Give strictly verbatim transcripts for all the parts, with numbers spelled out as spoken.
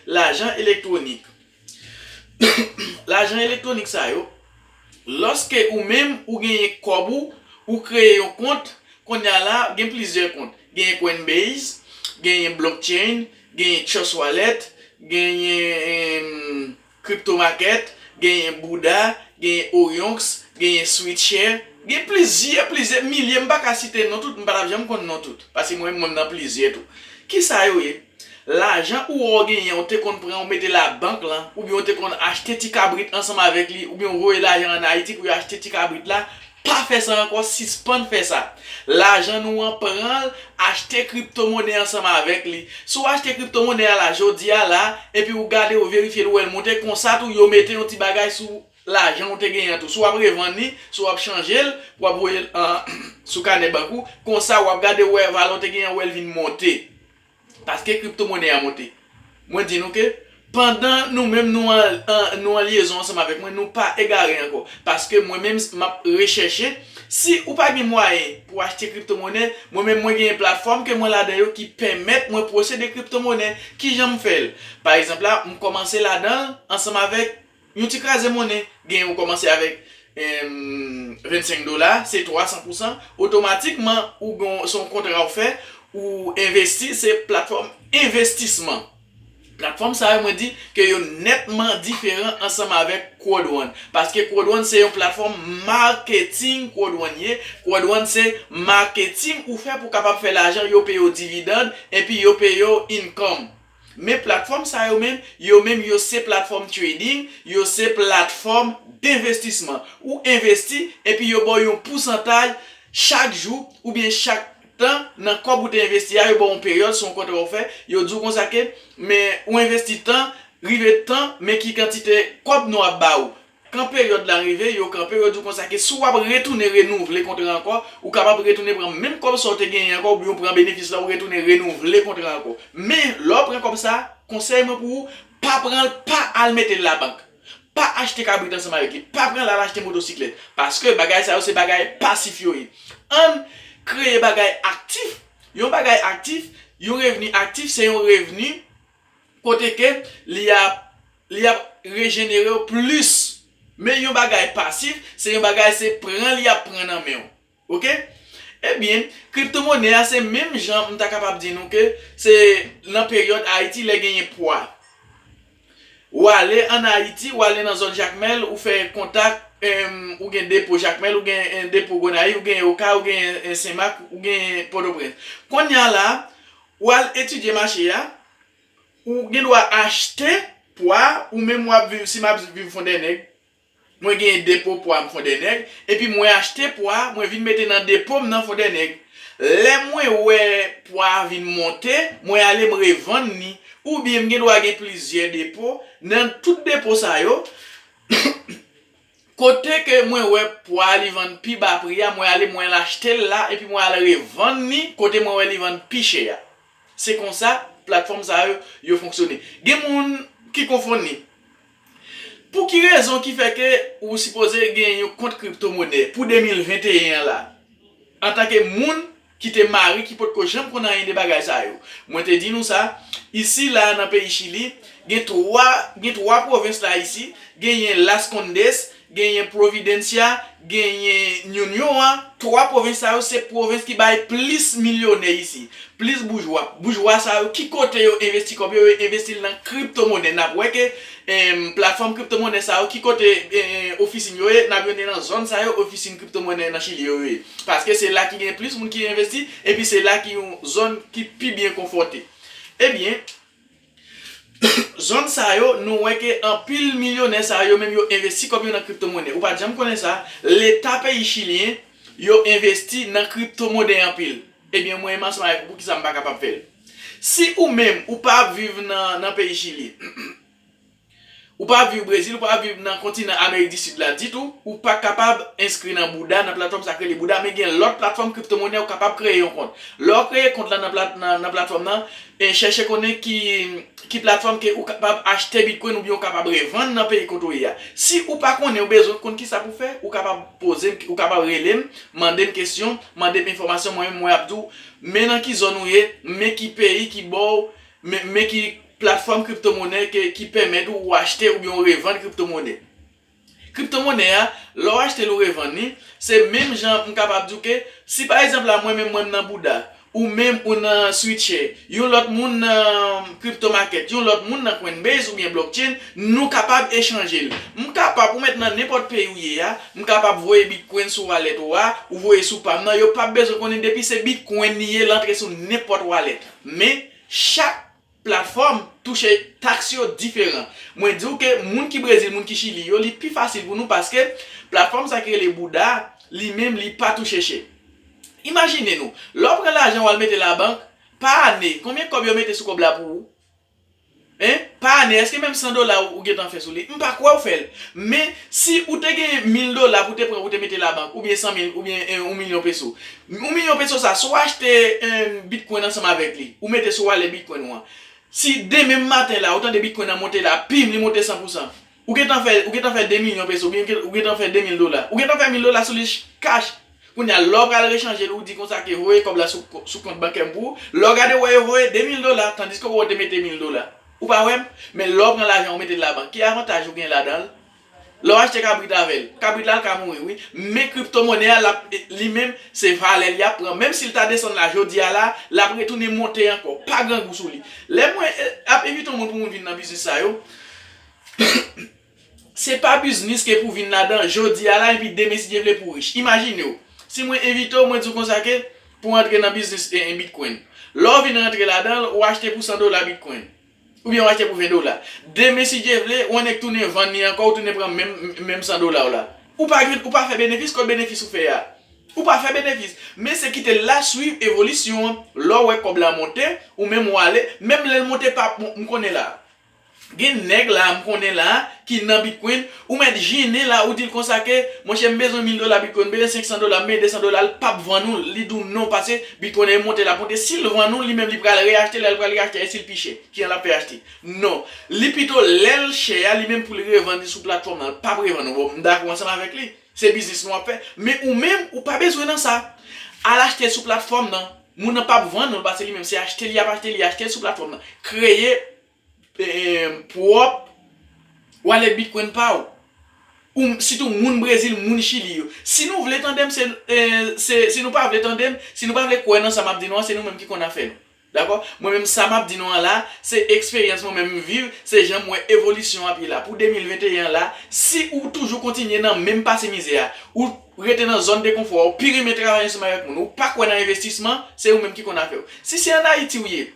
lajan elektwonik. Lajan elektwonik sa yo, lòske ou menm ou genyen kòb ou, ou kreye yon kont, kounye a la, gen plizyè kont. Genyen Coinbase, genyen Blockchain, genyen Trust Wallet, genyen, em, Crypto Market, genyen Buda, genyen Orionx, genyen Sweetshare. Gen plizyè, plizyè milye, m pa ka site non tout, m pa t ap janm konn non tout. Paske mwen menm, mwen nan plizyè tou. Kisa yo ye? Lajan ou wè w genyen, ou te konn pran, ou mete labank lan, oubyen ou te konn achte ti kabrit ansanm avèk li, oubyen ou voye lajan ann Ayiti pou yo achte ti kabrit la, pa fè sa ankò, sispann fè sa. Lajan nou an, pran l, achte kriptomonè ansanm avèk li. Si w achte kriptomonè a la, jodi a la, epi ou gade, ou verifye l, ou wè l monte, konsa tou, yo mete yon ti bagay sou lajan ou te genyen an tou. Si w ap revann li, si w ap chanje l, w ap voye l an, sou kanè bank ou, konsa w ap gade, w wè valè w te genyen an, w wè l vin monte. Paske kriptomonè a monte. Mwen di nou ke pandan nou menm nou an, an- nou an lyezon ansanm avèk mwen, nou pa egare ankò. Paske mwen menm, m ap rechèche. Si ou pa gen mwayen pou achte kriptomonè, mwen menm mwen gen platfòm ke mwen ladan yo ki pèmèt mwen posede kriptomonè. Kijan m fè l? Pa egzanp la, m kòmanse ladan l ansanm avèk yon ti kraze monnen. Gen ou kòmanse avèk, em, vennsenk dola, se twa san pousan. Otomatikman, ou gon, se yon kontra ou fè, ou envesti, se platfòm envestisman. Platfòm sa yo, mwen di ke yo nètman diferan ansanm avèk Crowd One. Paske Crowd One se yon platfòm marketing, Crowd One ye. Crowd One se marketing ou fè pou kapab fè lajan, yo peye w dividend, epi yo peye w income. Men platfòm sa yo menm, yo menm yo se platfòm trading, yo se platfòm denvestisman. Ou envesti, epi yo ba w yon pousantaj chak jou, oubyen chak tan nan kòb ou te envesti a, yo ba w yon peryòd, se yon kontra ou fè, yo di w konsa ke, men ou envesti tan, rive tan, men ki kantite kòb nou ap ba ou. Kan peryòd la rive, yo kanpe, yo di w konsa ke si w ap retounen renouvle kontra ankò, ou kapab retounen pran menm kòb sa w te genyen ankò, oubyen w pran benefis la, ou retounen renouvle kontra ankò. Men, lè w pran kòb sa, konsèy mwen pou ou, pa pran l, pa al mete l labank. Pa achte kabrit ansanm avèk li. Pa pran l al achte motosiklèt. Paske bagay sa yo se bagay pasif yo ye. Ann kreye bagay aktif. Yon bagay aktif, yon revni aktif, se yon revni kote ke li ap, li ap rejenere w plis. Men yon bagay pasif, se yon bagay se pran li ap pran nan men w. Oke? Ebyen, kriptomonè a se menm jan m ta kapab di nou ke se nan peryòd Ayiti lè genyen pwa. Ou ale ann Ayiti, ou ale nan zòn Jakmèl, ou fè kontak, em, ou gen depo Jakmèl, ou gen, em, depo Gonayiv, ou gen Okay, ou gen, em, Senmak, ou gen Pòtoprens. Kounye a la, ou al etidye mache a, ou gen dwa achte pwa, ou menm w ap viv, si m ap viv Fondènèg, mwen genyen depo pwa m Fondènèg, epi mwen achte pwa, mwen vin mete nan depo m nan Fondènèg. Lè mwen wè pwa a vin monte, mwen ale m revann li, oubyen m gen dwa gen plizyè depo. Nan tout depo sa yo, kote ke mwen wè pwa a li vann pi ba pri a, mwen ale mwen al achte l la, epi mwen al revann li kote mwen wè li vann pi chè a. Se konsa platfòm sa yo, yo fonksyone. Gen moun ki konfonn li. Pou ki rezon ki fè ke ou sipoze gen yon kont kriptomonè pou de mil venteyen an la? Antanke moun ki te mare, ki potko janm konn anyen de bagay sa yo, mwen te di nou sa, isi la nan peyi Chili, gen twa, gen twa pwovens la isi, genyen Las Condes, genyen Providencia, genyen Ñuñoa. Twa pwovens sa yo se pwovens ki bay plis milyonè isi, plis boujwa. Boujwa sa yo, ki kote yo envesti kòb yo? Yo envesti l nan kriptomonè. N ap wè ke, em, platfòm kriptomonè sa yo, ki kote, em, ofisin yo ye? N ap jwenn nan zòn sa yo, ofisin kriptomonè nan Chili yo ye. Paske se la ki gen plis moun ki envesti, epi se la ki yon zòn ki pi byen konfòte. Ebyen, zòn sa yo, nou wè ke anpil milyonè sa yo menm yo envesti kòb yo nan kriptomonè. Ou pa t janm konnen sa, leta peyi chilyen, yo envesti nan kriptomonè anpil. Ebyen, mwen menm ansanm avèk ou, poukisa m pa kapab fè l? Si ou menm, ou pa ap viv nan, nan peyi Chili, ou pa ap viv Brezil, ou pa ap viv nan kontinan Amerik di Sid la ditou, ou pa kapab enskri nan Buda, nan platfòm sa k rele Buda, men gen lòt platfòm kriptomonè ou kapab kreye yon kont. Lè w kreye kont la nan plat-, nan, nan platfòm nan, e chèche konnen ki, ki platfòm ke ou kapab achte Bitcoin oubyen ou kapab revann nan peyi kote w ye a. Si ou pa konnen, ou bezwen konn kisa pou fè, ou kapab poze m, ou kapab rele m, mande m kesyon, mande m enfòmasyon, mwen menm mwen ap di w, men nan ki zòn ou ye, men ki peyi ki ba w, men, men ki platfòm kriptomonè ke, ki pèmèt ou achte oubyen ou revann kriptomonè. Kriptomonè a, lè w achte l ou revann li, se menm jan m kapab di w ke, si pa egzanp la, mwen menm mwen m nan Bouda, ou menm ou nan Switchee, yon lòt moun nan crypto market, yon lòt moun nan Coinbase oubyen blockchain, nou kapab echanje l. M kapab, ou mèt nan nenpòt peyi ou ye a, m kapab voye Bitcoin sou wallet ou a, ou voye sou pa m nan, yo p ap bezwen konnen, depi se Bitcoin li ye, l antre sou nenpòt wallet. Men, chak platfòm touche taks yo diferan. Mwen di w ke moun ki Brezil, moun ki Chili yo, li pi fasil pou nou paske platfòm sa ki rele Bouda, li menm li pa touche chè. Imajine nou, lè w pran lajan w al mete labank, pa ane, konbyen kòb yo mete sou kòb la pou ou? Hein? Pa ane, èske menm san dola ou, ou gentan fè sou li? M pa kwè w fè l. Men, si ou te gen mil dola pou te pran, pou te mete labank, oubyen san mil, oubyen, eh, yon milyon peso. Yon milyon peso sa, si w achte, eh, Bitcoin ansanm avèk li, ou mete sou wallet Bitcoin ou an. Si demen maten la, ou tande Bitcoin nan monte la, pim, li monte san pou san. Ou gentan fè, ou gentan fè de milyon peso, oubyen ou gentan fè de mil dola. Ou gentan fè mil dola sou li ch-, cash. Kounye a, lè w pral rechanje l, ou di konsa ke voye kòb la sou, sou kont bankè m pou ou. Lè w gade, w wè yo voye de mil dola, tandiske w te mete mil dola. Ou pa wè m? Men lè w pran lajan, ou mete l labank. Ki avantaj ou gen ladan l? Lè w achte kabrit avè l, kabrit la, l ka mouri, wi. Men kriptomonè a, l ap, li menm, se valè li ap pran. Menm si l ta desann la jodi a la, l ap retounen monte ankò. Pa grangou sou li. Lè mwen, eh, ap envite yon moun pou moun vin nan biznis sa yo, se pa biznis ke pou vin ladan jodi a la, epi demen, si Dye vle, pou w rich. Imajine w, si mwen envite w, mwen di w konsa ke pou w antre nan biznis, eh, eh, Bitcoin. Lè w vin rantre ladan l, ou achte pou san dola Bitcoin. Oubyen w achte pou ven dola. Demen, si Dye vle, ou annik tounen vann li ankò, ou tounen pran menm, menm san dola w la. Ou pa gen, ou pa fè benefis, kot benefis ou fè a? Ou pa fè benefis. Men se kite l la, swiv evolisyon an. Lè w wè kòb la monte, ou menm w ale, menm lè l monte pa, m, m konnen la. Gen nèg la, m konnen la, ki nan Bitcoin, ou mèt jennen la, ou di l konsa ke, monchè, m bezwen mil dola Bitcoin, m bezwen senk san dola, m bezwen de san dola, l p ap vann ou l, li di w non, paske Bitcoin e monte, l ap monte. Si l vann ou l, li menm li pral reyachte, lè l pral reyachte, e si l pi chè, ki an l ap fè achte? Non. Li pito lè l chè a, li menm pou l revann li sou platfòm nan, l p ap revann ou. Bon, m dakò ansanm avèk li. Se biznis nou ap fè. Men ou menm, ou pa bezwen nan sa. Al achte sou platfòm nan. Moun nan p ap vann ou l, paske li menm se achte li ap achte, li achte l sou platfòm nan. Kreye, eh, pwòp wallet Bitcoin pa w. Ou, sitou moun Brezil, moun Chili yo. Si nou vle tande m, se, eh, se, si nou pa vle tande m, si nou pa vle kwè nan sa m ap di nou an, se nou menm ki konn afè nou. Dakò? Mwen menm, sa m ap di nou an la, se eksperyans mwen menm m viv, se jan m wè evolisyon ap ye la. Pou de mil venteyen an la, si ou toujou kontinye nan menm pase mizè a, ou rete nan zòn de konfò a, ou pi renmen travay ansanm avèk moun, ou pa kwè nan envestisman, se ou menm ki konn afè w. Si se ann Ayiti ou ye,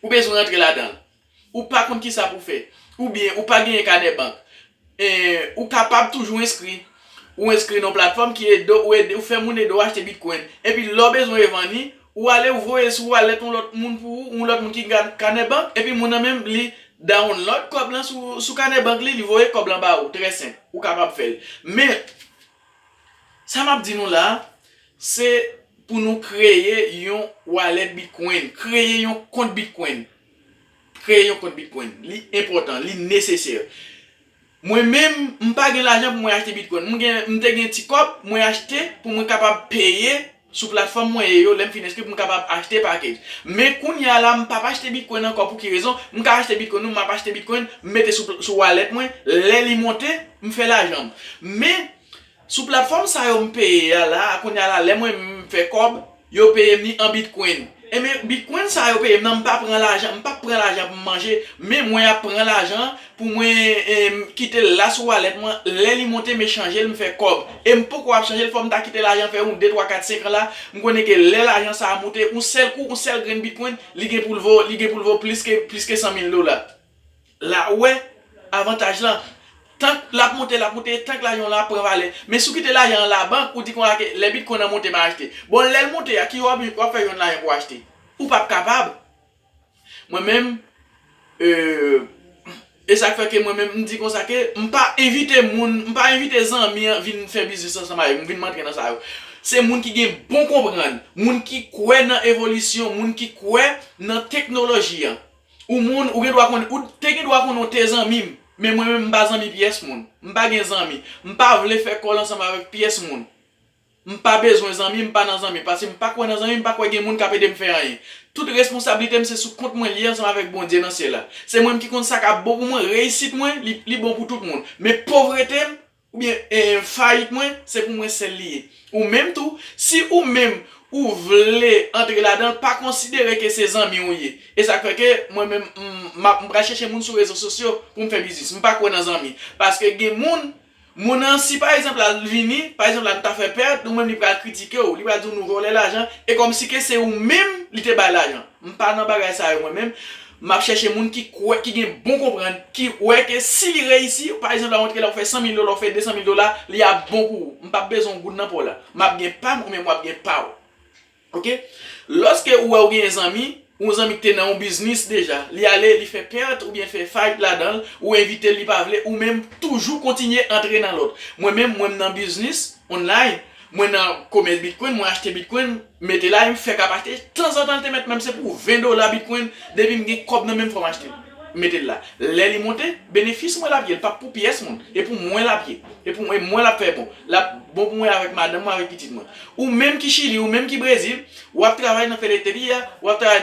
ou bezwen rantre ladan l, ou pa konn kisa pou fè, oubyen ou pa genyen kanè bank, eh, ou kapab toujou enskri. Ou enskri nan yon platfòm ki ede w, ou ede, ou fè moun ede w achte Bitcoin. Epi lè w bezwen revann li, ou ale ou voye sou wallet yon lòt moun pou ou, yon lòt moun ki gen kanè bank, epi moun nan menm li download kòb lan sou, sou kanè bank li, li voye kòb lan ba ou. Trè senp, ou kapab fè l. Men, sa m ap di nou la, se pou nou kreye yon wallet Bitcoin, kreye yon kont Bitcoin. Kreye yon kont Bitcoin. Li enpòtan, li nesesè. Mwen menm, m pa gen lajan pou mwen achte Bitcoin. M gen, m te gen ti kòb, mwen achte pou mwen kapab peye sou platfòm mwen ye yo, lè m fin enskri pou m kapab achte package. Men kounye a la, m p ap achte Bitcoin ankò. Pou ki rezon? M ka achte Bitcoin, wi, m ap achte Bitcoin, m mete sou, sou wallet mwen, lè li monte, m fè lajan m. Men, sou platfòm sa yo m peye a la, kounye a la, lè mwen m fè kòb, yo peye m li an Bitcoin. Ebyen, Bitcoin sa yo peye m nan, m pa pran lajan, m p ap pran lajan pou m manje, men mwen ap pran lajan pou mwen, em, kite l la sou wallet mwen, lè li monte, m chanje l, m fè kòb. E m poko ap chanje l, fò m ta kite lajan fè yon de, twa, kat, senk an la, m konnen ke lè lajan sa a monte, yon sèl kou, yon sèl grenn Bitcoin, li gen pou l vo, li gen pou l vo plis ke, plis ke san mil dola. La, ou wè, avantaj lan, tank l ap monte, l ap monte, tank lajan w lan ap pran valè. Men si w kite lajan an labank, ou di konsa ke lè Bitcoin nan monte, m a achte. Bon, lè l monte a, ki w ap, w ap fè jwenn lajan pou w achte? Ou p ap kapab. Mwen menm, euh, e sa k fè ke mwen menm, m di konsa ke m pa envite moun, m pa envite zanmi an vin fè biznis ansanm avèk m, vin antre nan sa yo. Se moun ki gen bon konprann, moun ki kwè nan evolisyon, moun ki kwè nan teknoloji an. Ou moun, ou gen dwa konn, ou te gen dwa konnen w te zanmi m, men mwen menm m pa zanmi pyès moun. M pa gen zanmi. M pa vle fè kòl ansanm avèk pyès moun. M pa bezwen zanmi, m pa nan zanmi. Paske m pa kwè nan zanmi, m pa kwè gen moun k ap ede m fè anyen. Tout responsablite m se sou kont mwen li ye ansanm avèk Bondye nan syèl la. Se mwen menm ki konn sa k ap bon pou mwen, reyisit mwen, li, li bon pou tout moun. Men povrete m, oubyen e, fayit mwen, se pou mwen sèl li ye. Ou menm tou, si ou menm ou vle antre ladan l, pa konsidere ke se zanmi w ye. E sa k fè ke mwen menm, m, m ap, m pral chèche moun sou rezo sosyo pou m fè biznis. M pa kwè nan zanmi. Paske gen moun, moun nan, si pa egzanp la, l vini, pa egzanp la, nou ta fè pèt, ou menm li pral kritike w, li pral di w nou vòlè lajan, e kòmsi ke se ou menm li te bay lajan. M pa nan bagay sa yo mwen menm. M ap chèche moun ki kwè, ki gen bon konprann, ki wè ke si li reyisi, pa egzanp la, w antre la, w fè san mil dola, w fè de san mil dola, li ap bon pou ou. M p ap bezwen yon goud nan pa w la. M ap gen pa m, ou menm w ap gen pa w. Oke? Lòske ou wè ou gen zanmi, yon zanmi ki te nan yon biznis deja, li ale, li fè pèt oubyen fè fayit ladan l, ou envite l, li pa vle, ou menm toujou kontinye antre nan lòt. Mwen menm, mwen m nan biznis online, mwen nan komès Bitcoin, mwen achte Bitcoin, mete la, e m fè k ap achte, tanzantan l te mèt menm se pou ven dola Bitcoin, depi m gen kòb nan men m fò m achte l. Mete l la. Lè li monte, benefis mwen l ap ye, li p ap pou pyès moun. E pou mwen l ap ye. E pou mwen, mwen l ap fè bon. L ap bon pou mwen avèk madanm mwen, avèk pitit mwen. Ou menm ki Chili, ou menm ki Brezil, w ap travay nan Fedeteliya, w ap travay